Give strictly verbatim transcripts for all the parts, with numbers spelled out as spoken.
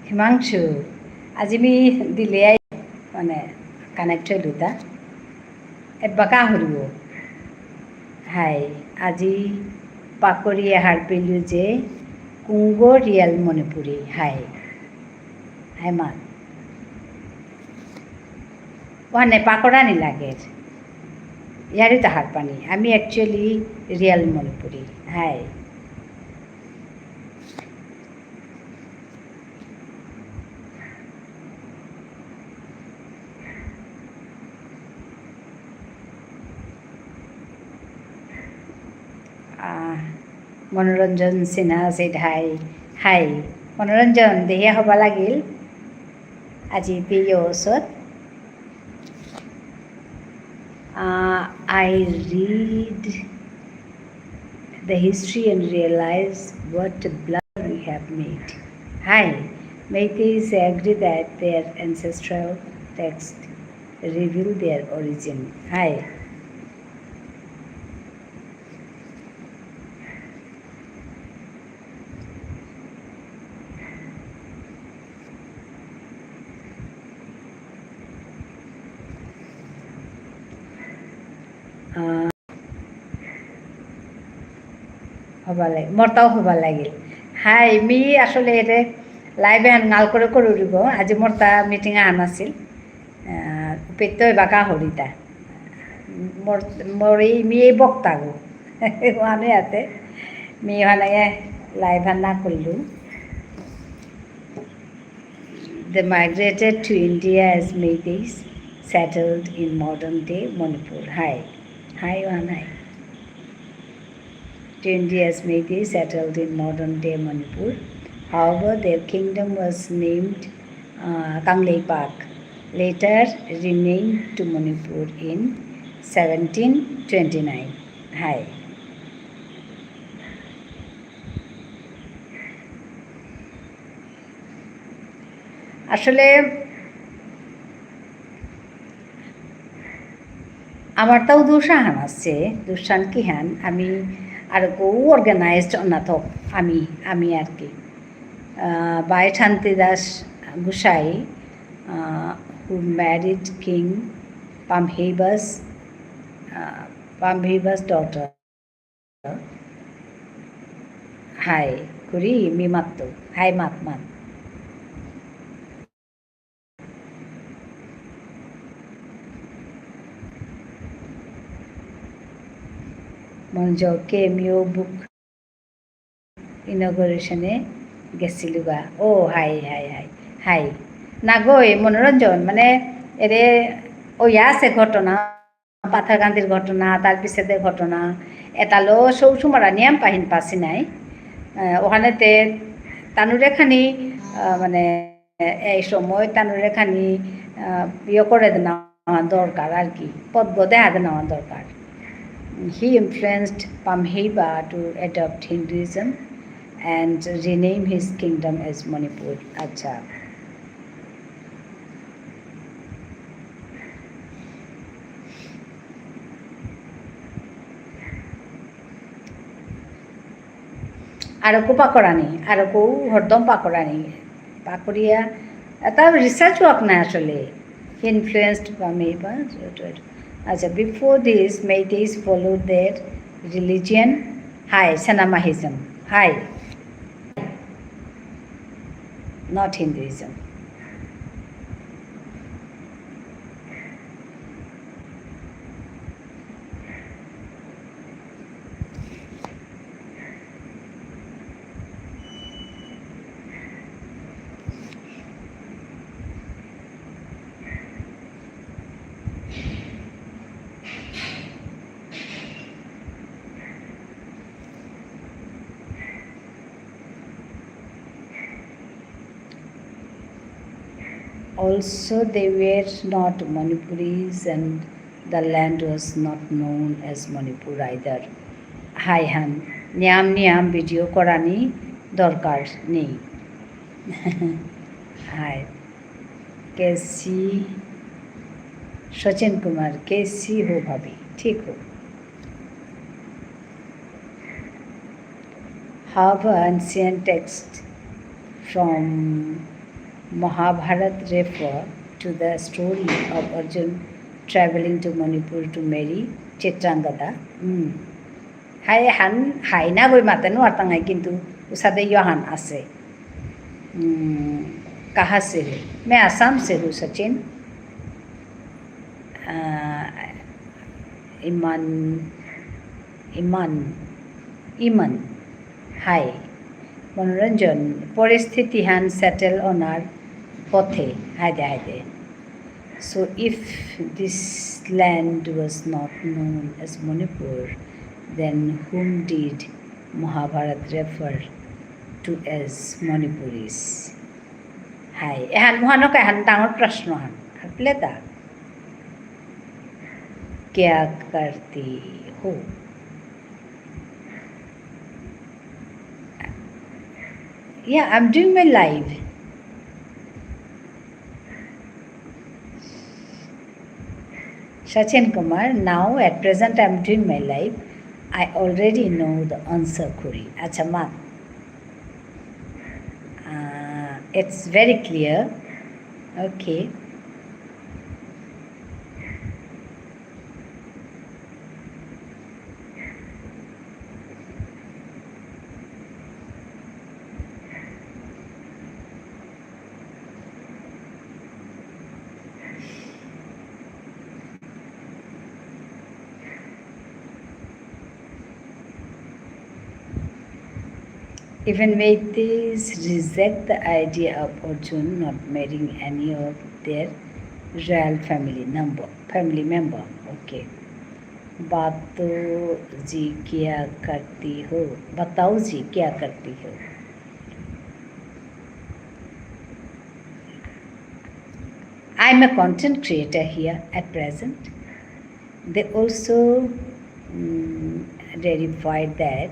হিমাংশু, আজি মি দিলে আই, মানে, connect হইলু তা। এবাকা হরিব। হাই, আজি পাকরিয়া হারপেলু যে কুঙগ real মণিপুরী। হাই। হাই মা। ওহানে পাকরানি লাগের। ইয়ারি তাহার পানি। আমি actually real মণিপুরী। হাই। আহ, মনোরঞ্জন সিনহা said hi. Hi. মনোরঞ্জন, দেহিয়া হবা লাগিল। আজি পেয় ওসত। Uh, I read the history and realize what a blunder we have made. Hi, Meiteis agree that their ancestral texts reveal their origin. Hi. আহ, হবা লাগে, মোরতাও হবা লাগিল। হাই, মি আসলে এরে live এহান নাল করে করুরিব। আজি মোরতা meeting আহান আছিল। আহ, উপেত্ত এবাকা হরিতা। মোর, মোর এই মি এই বক্তাগো। ওহানে ইয়াতে। মি ওহানে live হান না করলু। They migrated to India as Meiteis settled in modern-day Manipur. Hi. Hi, ওহান high. To India as Meiteis settled in modern-day Manipur. However, their kingdom was named, uh, Kangleipak, later renamed to Manipur in seventeen twenty-nine. Hi. আসলে আমার তাও দোষ আহান আছে, দোষহান কিহান, আমি আর কো organized না থক, আমি, আমি আর কি। Ah, by Shanti Das Gosai, ah, who married King Pamheba's, ah, Pamheba's daughter. হাই, খুড়ি, মি মাততো। হাই, মাত, মাত। মঞ্জকে মিও book inauguration এ গেছিলুগা। ও, হাই, হাই, হাই, হাই। না গো, এ মনোরঞ্জন, মানে, এরে, ও, ইয়া আছে ঘটনা। পাথারকান্দির ঘটনা, তার পিছেদে ঘটনা, এতালো সৌ সুমারা নিয়াম পাহিন পাসি নাই। আহ, ওহানেতে তানুরে খানি, আহ, মানে, এই সময় তানুরে খানি, আহ, ইয়ে করে দেনা দরকার আর কি, পথগ দেহা দেনা দরকার। He influenced Pamheiba to adopt Hinduism and rename his kingdom as Manipur. আচ্ছা। আরকো পাকরানি, আরকো হরদম পাকরানি। পাকরিয়া, এতা research work না আসলে। He influenced Pamheiba. আচ্ছা, before this, Meiteis followed their religion. হাই, Sanamahism. হাই। Not Hinduism. Also, they were not Manipuris and the land was not known as Manipur either. হাইহান, নিয়াম নিয়াম video করানি দরকার নেই। হাই। কেসি, সচিন কুমার, কেসি হো ভাবি? ঠিক হো। However, ancient texts from Mahabharat refer to the story of Arjun traveling to Manipur to marry Chitrangada. Mm. হাই হান, হাই না গই মাতে নুয়ারতাঙাই কিন্তু উসাদে ইয়ো হান আসে। উম, কাহা সে হো? मैं आसाम से हूँ, सचिन। আহ, ইমান, ইমান, ইমান। হাই। মনোরঞ্জন, পরিস্থিতি হান settle অনার পথে। হাই দে, হাই দে। So if this land was not known as Manipur, then whom did Mahabharat refer to as Manipuris? হাই, এহান মহানক এহান ডাঙর প্রশ্ন হান। হারপেলে তা? क्या करती हो? Yeah, I'm doing my live. Sachin Kumar, now at present I'm doing my live. I already know the answer, Khuri. আচ্ছা, মা। Uh, it's very clear. Okay. Even Meiteis reject the idea of Arjun not marrying any of their royal family number, family member. Okay. बताओ जी क्या करती हो, बताओ जी क्या करती हो। I'm a content creator here at present. They also, mm, verified that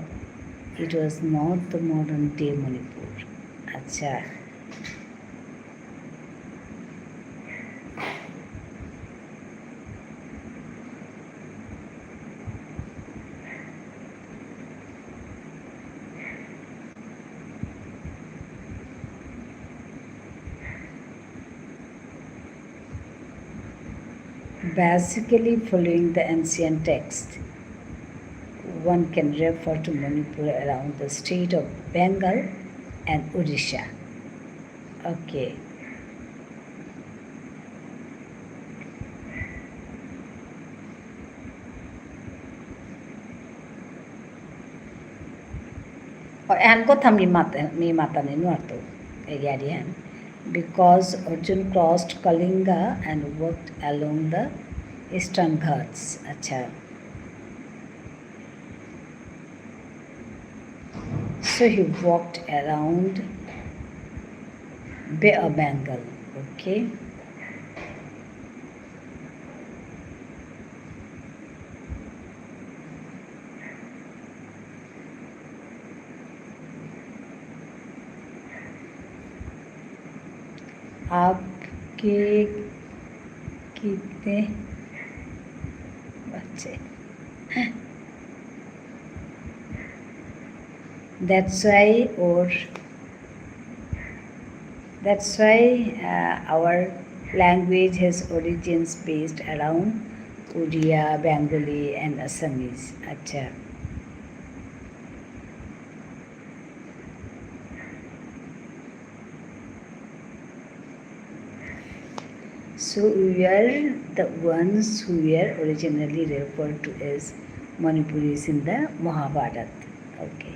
it was not the modern day Manipur. আচ্ছা। Basically, following the ancient text, one can refer to Manipur around the state of Bengal and Odisha. Okay. এহান কথা মি মাত-, মি মাতানি নুয়ারতৌ, এ ইয়ারি হান। Because Arjun crossed Kalinga and walked along the eastern Ghats. আচ্ছা। So he walked around Bay of Bengal, okay? आपके कितने बच्चे? That's why, or that's why, uh, our language has origins based around Odia, Bengali and Assamese. আচ্ছা। So we are the ones who were originally referred to as Manipuris in the Mahabharata. Okay.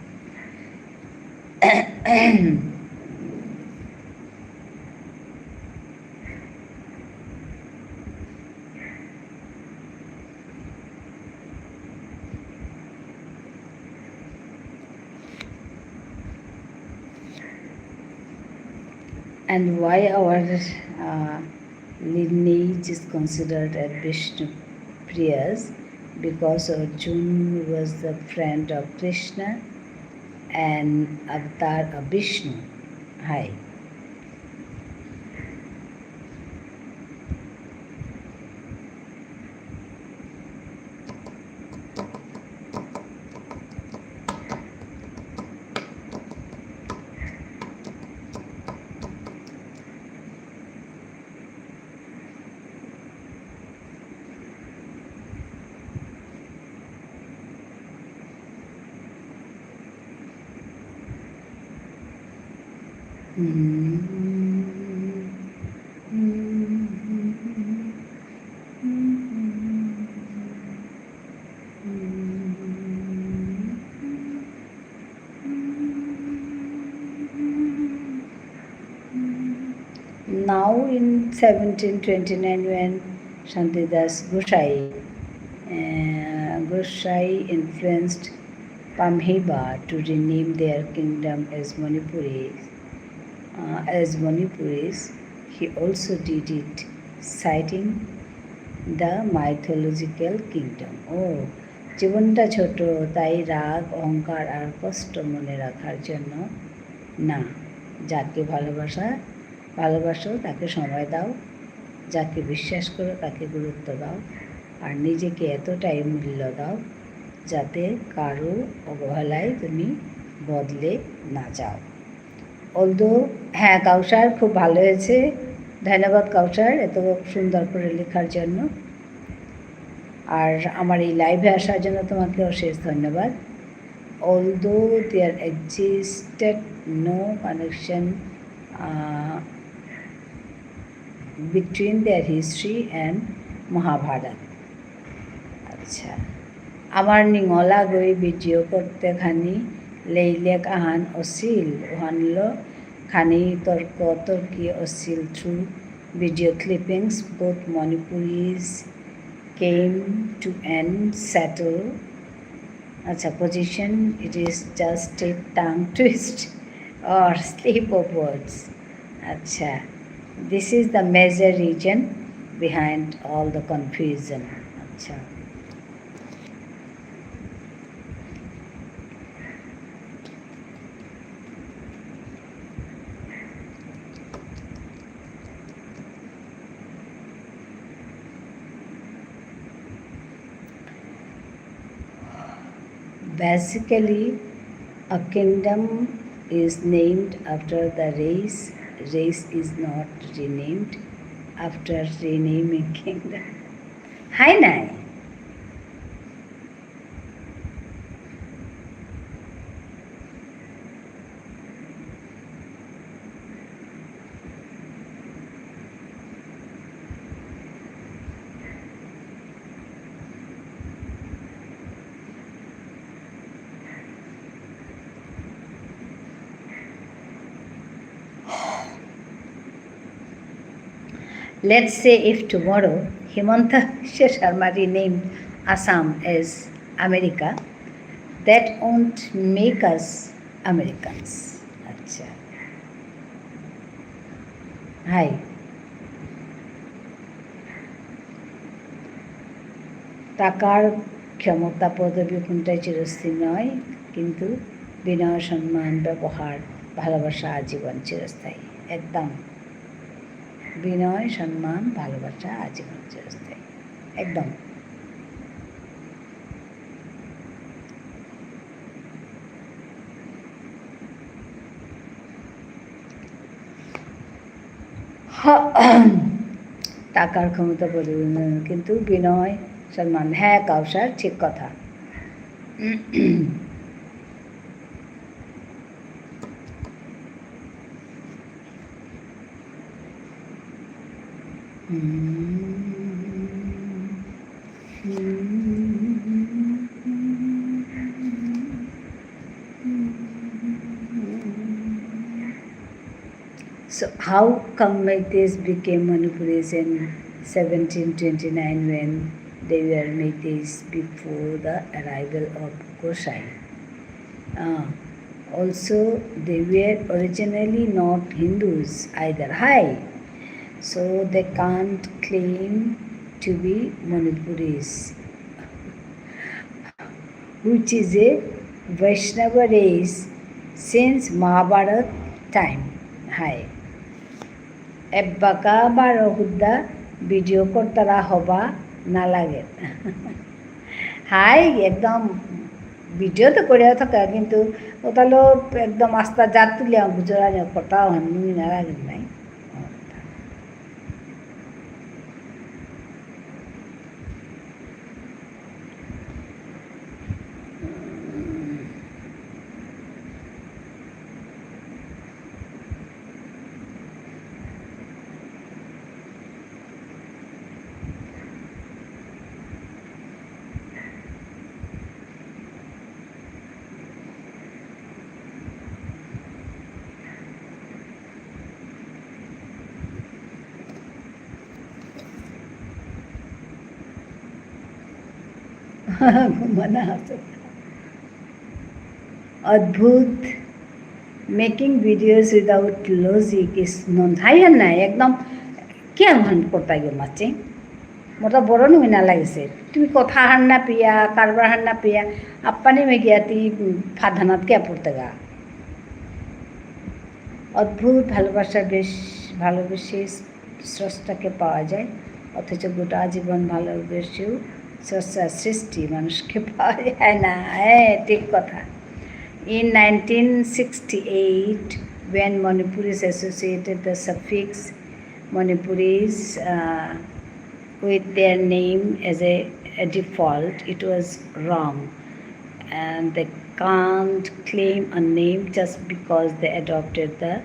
And why our, uh, lineage is considered as Vishnu Priyas? Because Arjun was the friend of Krishna and avatar of Vishnu. Hi. Now in seventeen twenty-nine, when Shantidas Gosai, uh, Gosai influenced Pamhiba to rename their kingdom as Manipuri, uh, as Manipuris, he also did it, citing the mythological kingdom. Oh, জীবনটা ছোট, তাই রাগ, অহংকার আর কষ্ট মনে রাখার জন্য না। যাকে ভালোবাসা, ভালোবাসো, তাকে সময় দাও। যাকে বিশ্বাস করো, তাকে গুরুত্ব দাও। আর নিজেকে এতটাই মূল্য দাও, যাতে কারো অবহেলায় তুমি বদলে না যাও। Although, হ্যাঁ, কাউসার, খুব ভালো হয়েছে। ধন্যবাদ কাউসার, এত সুন্দর করে লেখার জন্য। আর আমার এই live-এ আসার জন্য তোমাকে অশেষ ধন্যবাদ। Although there existed no connection, uh, between their history and Mahabharata. আচ্ছা, আমার নিঙলা গই video করতে খানি লেইলেক আহান অসিল, ওহানলো খানি তর্ক তর্কি অসিল through video clippings, both Manipuris came to an settle. আচ্ছা, position, it is just a tongue twist or slip of words. আচ্ছা, this is the major reason behind all the confusion. আচ্ছা। Basically, a kingdom is named after the race. Race is not renamed after renaming kingdom. হাই নাই। Let's say if tomorrow Himanta Biswa Sarma renamed Assam as America, that won't make us Americans. আচ্ছা। হাই। টাকার ক্ষমতা পদবী কোনটাই চিরস্থায়ী নয়, কিন্তু বিনয়, সম্মান, ব্যবহার, ভালোবাসা আজীবন চিরস্থায়ী। একদম। বিনয়, সম্মান, ভালোবাসা আজীবন চিরস্থায়ী। একদম। টাকার ক্ষমতা পরিবর্তন, কিন্তু বিনয়, সম্মান, হ্যাঁ, কাউসার, ঠিক কথা। So how come Meiteis became Manipuris in seventeen twenty-nine when they were Meiteis before the arrival of Gosai? Uh, also, they were originally not Hindus either. Hi. So they can't claim to be Manipuris, which is a Vaishnava race since Mahabharat time. Hi. এবাকা বারো হুদ্দা video করতারা হবা না লাগে। হাই, একদম video তো করে থাকে, কিন্তু ওতালো একদম আস্তা জাত তুলিয়া গুজরানি কথা হন না লাগে নাই। ঘুমানা আছে। অদ্ভুত। Making videos without logic is non-, হাই হার নাই, একদম কে হন করতাই গো মাচে? মোর তো বড় নুই না লাগেসে। তুমি কথা হার না পিয়া, কারবার হার না পিয়া, আপ্পানি মে গিয়া তি, উম, ফাধানাত কে পড়তে গা? অদ্ভুত ভালোবাসা, বেশ ভালোবেসে স্রষ্টাকে পাওয়া যায়, অথচ গোটা জীবন ভালোবেসেও স্রষ্টার সৃষ্টি মানুষকে পাওয়া যায় না। হ্যাঁ, ঠিক কথা। In nineteen sixty-eight, when Manipuris associated the suffix Manipuris, uh, with their name as a, a default, it was wrong. And they can't claim a name just because they adopted the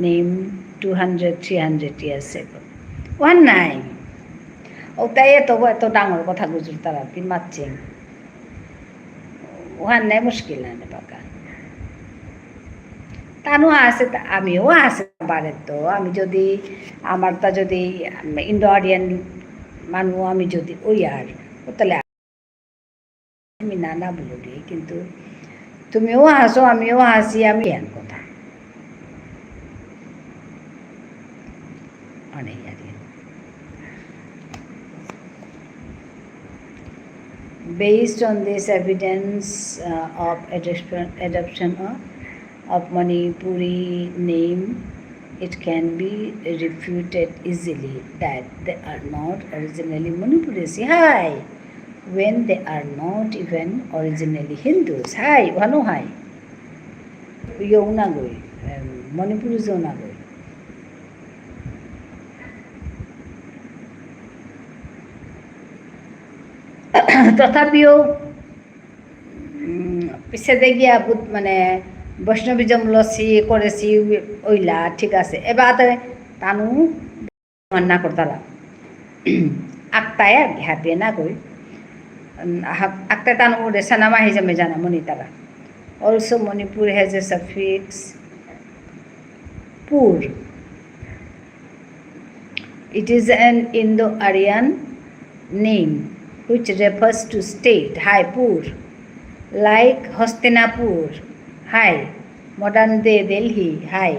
name two hundred, three hundred years ago. ওহান নাই। ও তাই এত, এত ডাঙর কথা গুজরতারা, তি মাতচিং। ওহান নাই মুশকিল নাই পাকা। তানু আছে, তা-, আমিও আছে বারে তো। আমি যদি, আমার তা যদি Indo-Aryan মানু আমি যদি ওই আর, ও তাহলে আমি না, না বলুরি, কিন্তু তুমিও হাসো, আমিও হাসি, আমি এহান কথা। অনেক আর কি। Based on this evidence, uh, of adoption, adoption of, of Manipuri name, it can be refuted easily that they are not originally Manipuris. হাই, when they are not even originally Hindus. হাই, ওহানো হাই। ইয়েও না গই, এম, Manipuris ও না গই। তথাপিও, উম, পিছেদে গিয়া বুত-, মানে, Vaishnavism লসি করেসি ওইলা, ঠিক আছে। এবারে তানু মান্না করতারা। আকতায় আর কি, হাবিয়ে না কই। উম, আহা-, আকতায় তানু রে সানামা হিজে মে জানা মনিতারা। Also, Manipur has a suffix pur. It is an Indo-Aryan name which refers to state, হাই, পুর, like Hastinapur, হাই, modern day Delhi, হাই।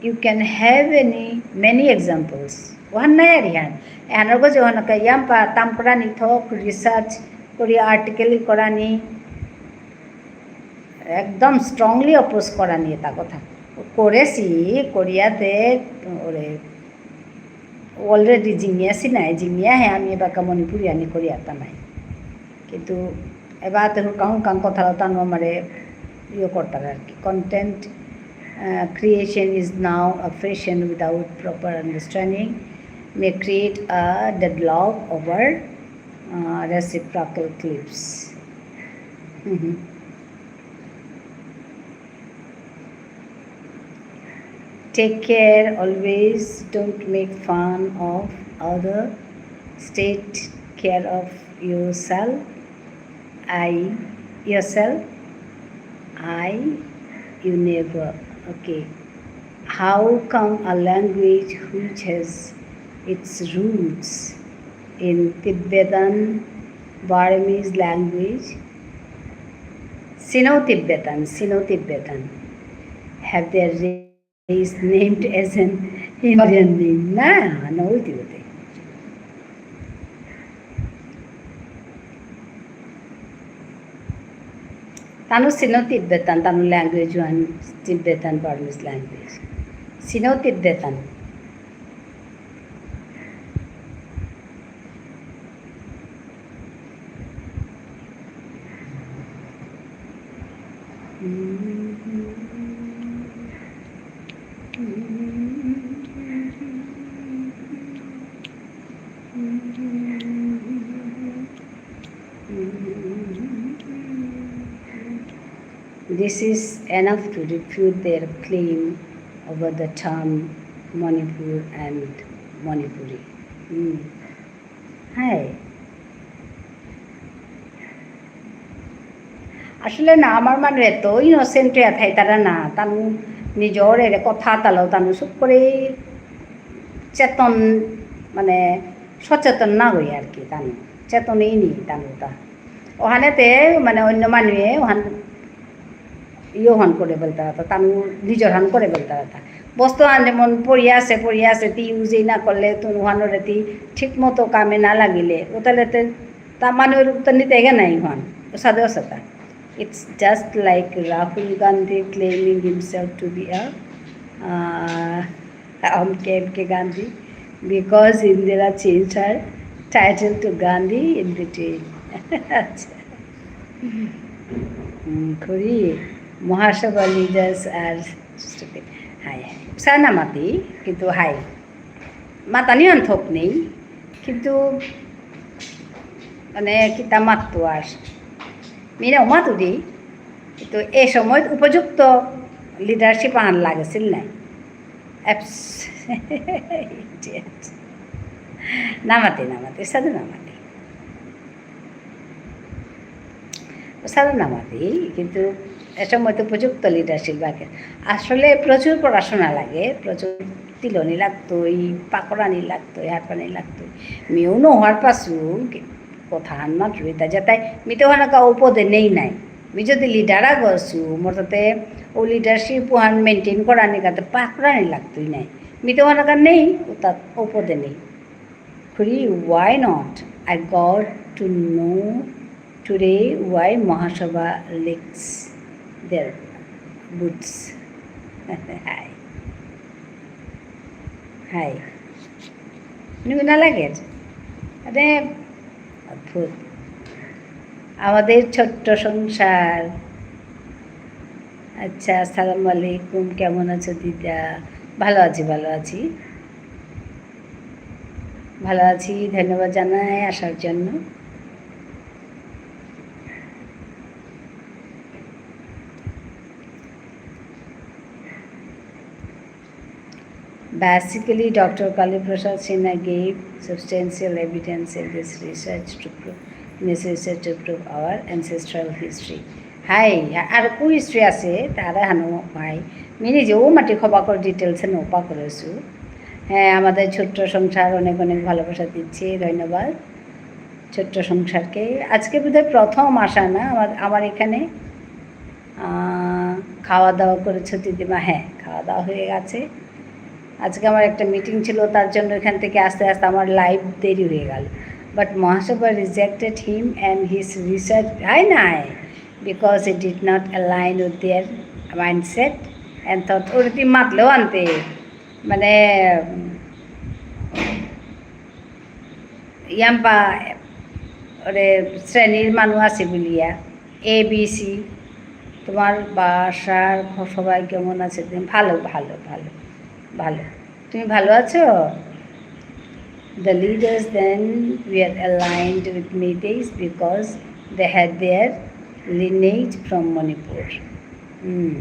You can have any, many examples. ওহান নাই আর ইহান। এহানর গজে ওহানকে ইয়াম্পা তাম করানি থক, research করি, article করানি, একদম strongly oppose করানি এটা কথা। করেসি, করিয়াতে, ওরে, already জিনিয়াসি নাই, জিনিয়া হে আমি এবাকা মণিপুরিয়ানি করিয়াতা নাই। কিন্তু এবাতে হুরকাং হুরকাং কথা তানু আমারে ইয়ে করতারা আর কি। Content, uh, creation is now a fashion without proper understanding may create a deadlock over, uh, reciprocal clips. Hmm hmm. Take care always, don't make fun of other, take care of yourself, I, yourself, I, you never, okay. How come a language which has its roots in Tibetan Burmese language, Sino-Tibetan, Sino-Tibetan, have their race named as an Indian name? না, না, ওই দিকে। তানু Sino-Tibetan, তানু language ওহান Tibetan Burmese language. Sino-Tibetan. This is enough to refute their claim over the term Manipur and Manipuri. Hmm. হাই। আসলে না, আমার মানু এত innocent হইয়া থাইতারা না, তানু নিজর এরে কথা তালো, তানু চুপ করে চেতন, মানে, সচেতন না হই আর কি, তানু চেতনই নেই তানুতা। ওখানেতে মানে অন্য মানুষে ওখান ইয়ে হন করে বলতে পারতা, তানু নিজর হন করে বলতে পারতা। বস্তু আন যেমন পড়িয়া আছে, পড়িয়া আছে, তি ইউজই না করলে, তুন ওখানোরে তি ঠিক মতো কামে না লাগিলে, ও তাহলে তে তা মানুর তো নিতে গে নাই হন, ও সাদে অসাতা। It's just like Rahul Gandhi claiming himself to be a, uh, M K M K Gandhi because Indira changed her title to Gandhi in between. আচ্ছা। হুম, খুরি, মহাসভা leaders are stupid. হাই, হাই। উষা না মাতি, কিন্তু হাই। মাতানি আন থক নেই, কিন্তু মানে কিতা মাততো আর। মিনা মাতুরি, কিন্তু এ সময় উপযুক্ত leadership আন লাগেছিল না। Abs-, না মাতি, না মাতি, সাদে না মাতি। সাদে না মাতি, কিন্তু এ সময় তো উপযুক্ত leadership লাগে। আসলে প্রচুর পড়াশোনা লাগে, প্রচুর তিলনি লাগতই, পাকরানি লাগতই, হারপানি লাগতই। মিউ ন হওয়ার পাশু কি-, কথা হান মাত্র এটা যাতে মিতে ওখানে কা উপদে নেই নাই। মি যদি leader আগসু, মোর তাতে ও leadership ওহান maintain করানি কাতে পাকরানি লাগতই নাই। মিতে ওখানে কা নেই, ও তাত উপদে নেই। খুরি, why not? I got to know today why Mahasabha licks their boots. হাই। হাই। নুনা লাগে? আরে, অদ্ভুত। আমাদের ছোট্ট সংসার। আচ্ছা, আসসালামু আলাইকুম, কেমন আছো দিদা? ভালো আছি, ভালো আছি। ভালো আছি, ধন্যবাদ জানাই আসার জন্য। Basically, Doctor Kali Prasad Sinha gave substantial evidence in this research to prove, in this research to prove our ancestral history. হাই, আর কো history আছে, তারা হানো হাই। মিনি যে ও মাটি খবা করে details এ নোপা করেছু। হ্যাঁ, আমাদের ছোট্ট সংসার অনেক অনেক ভালোবাসা দিচ্ছে, ধন্যবাদ। ছোট্ট সংসারকে। আজকে বোধহয় প্রথম আসা না আমার, আমার এখানে। আহ, খাওয়া দাওয়া করেছো দিদিমা? হ্যাঁ, খাওয়া দাওয়া হয়ে গেছে। আজকে আমার একটা meeting ছিল, তার জন্য এখান থেকে আসতে আসতে আমার live দেরি হয়ে গেল। But Mahasabha rejected him and his research, হাই নাই, because it did not align with their mindset and thought. ওরা তুই মাতলেও আনতে, মানে, ইয়াম্পা ওরে শ্রেণীর মানুষ আছে বুলিয়া, এ বি সি, তোমার বাসার ঘ-, সবাই কেমন আছে? তুমি ভালো, ভালো, ভালো, ভালো। তুমি ভালো আছো? The leaders then were aligned with Meiteis because they had their lineage from Manipur. হুম।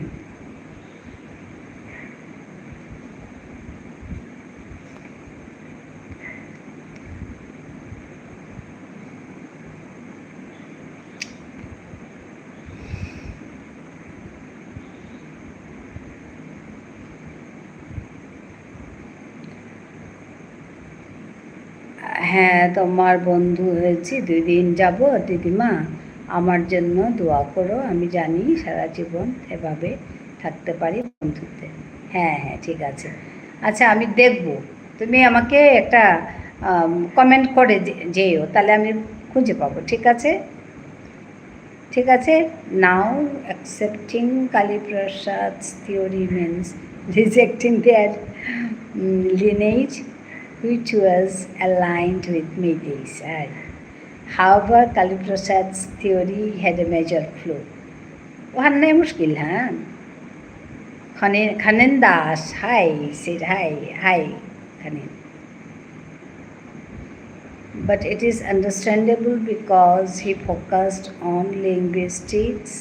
হ্যাঁ, তোমার বন্ধু হয়েছি দুই দিন যাবত, দিদিমা। আমার জন্য দোয়া করো, আমি জানি সারা জীবন এভাবে থাকতে পারি বন্ধুত্বে। হ্যাঁ, হ্যাঁ, ঠিক আছে। আচ্ছা, আমি দেখব। তুমি আমাকে একটা, আম, comment করে যে-, যেও, তাহলে আমি খুঁজে পাবো, ঠিক আছে? ঠিক আছে? Now accepting Kali Prasad's theory means rejecting their, mm, lineage, which was aligned with Meiteis. R However, Kali Prasad's theory had a major flaw. ওহান নাই মুশকিল, হ্যাঁ? খনে-, খনেন Das, hi, said hi, hi, খনেন। But it is understandable because he focused on linguistics,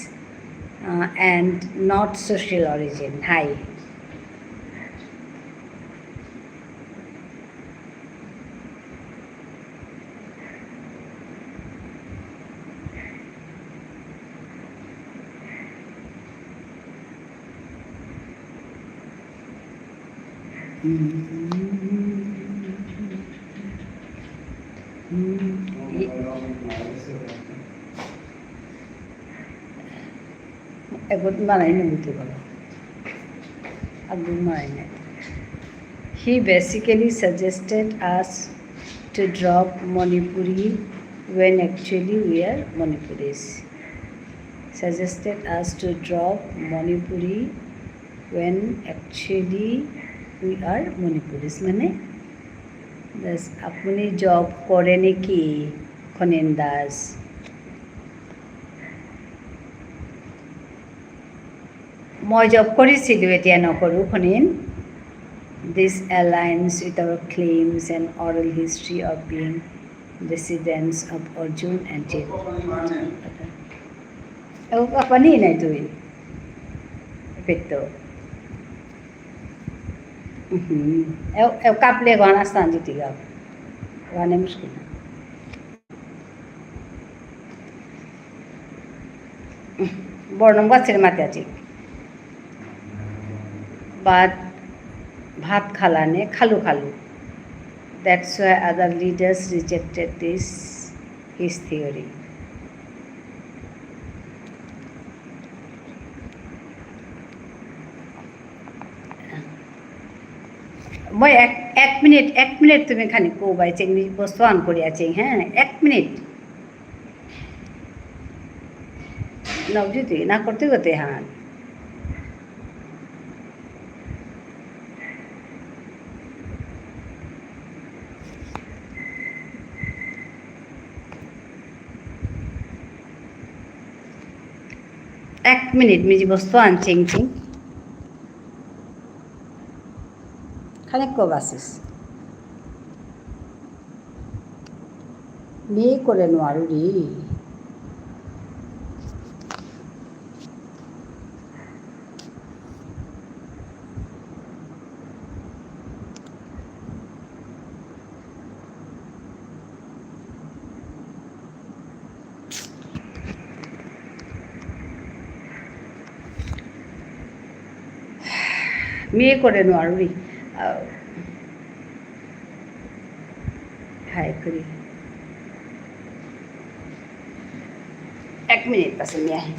uh, and not social origin. Hi. এগত মারাই না বুঝতে পারো। আগুন মারাই না। He basically suggested us to drop Manipuri when actually we are Manipuris. Suggested us to drop Manipuri when actually we are Manipuris. মানে, দাস, আপুনি জব কৰে নেকি, খনিন দাস? মই জব কৰিছিলোঁ, এতিয়া নকৰোঁ, খনিন। This aligns with our claims and oral history of being descendants of Arjun and Chet. এও কাপানি নাই তুই। পেট্টো। উহুম। এও, এও কাপলে গহনা স্থান জিতি গাও। ওয়ানে মুশকিল। বর্ণম গাছের মাতে আছে। ভাত, ভাত খালানে খালু খালু। That's why other leaders rejected this, his theory. মই এক, এক মিনিট, এক মিনিট তুমি খানি কো বাই চেং, মি বস্তু আন করি আছি, হ্যাঁ, এক মিনিট। না, বুঝি তুই, না করতে করতে, হ্যাঁ। এক মিনিট, মি যে বস্তু আন চেং চেং। খানিক কো বাসিস। মি করে নোয়ারু রে। মি করে নোয়ারু রে। আহ, হাই করি। এক মিনিট পাশে মি আহি।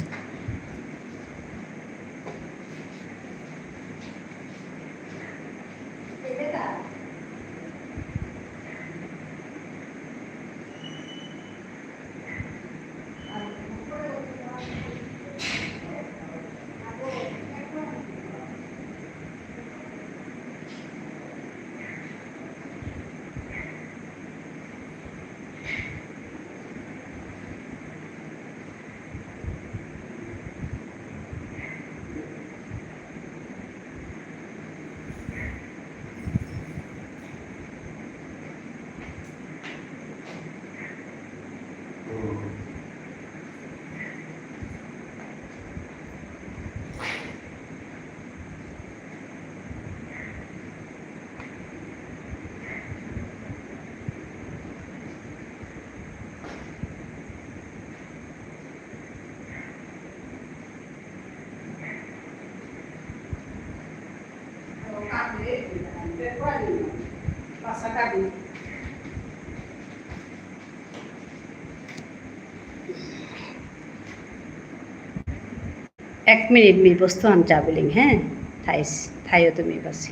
এক মিনিট, মি বস্তু আন চাবিলিং, হ্যাঁ? থাইস, থাইও তুমি বাসি।